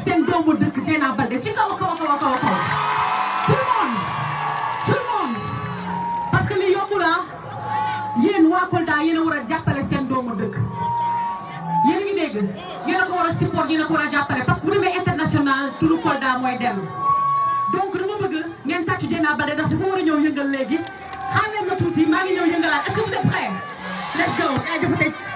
seen doomu dëkk Dieyna Baldé ci kaw kaw kaw kaw kaw tout le monde parce que li yomb la yéen waa Kolda yéen a war a jàppale seen doomu dëkk yéen a ngi dégg yéen a ko war a support yéen a ko war a jàppale parce que bu demee international turu Kolda mooy dellu donc dama bëgg ngeen tàccu Dieyna Baldé ndax dafa war a ñëw yëngal léegi xaar leen ma tuuti maa ngi ñëw yëngalaat est-ce que vous êtes prêts let's go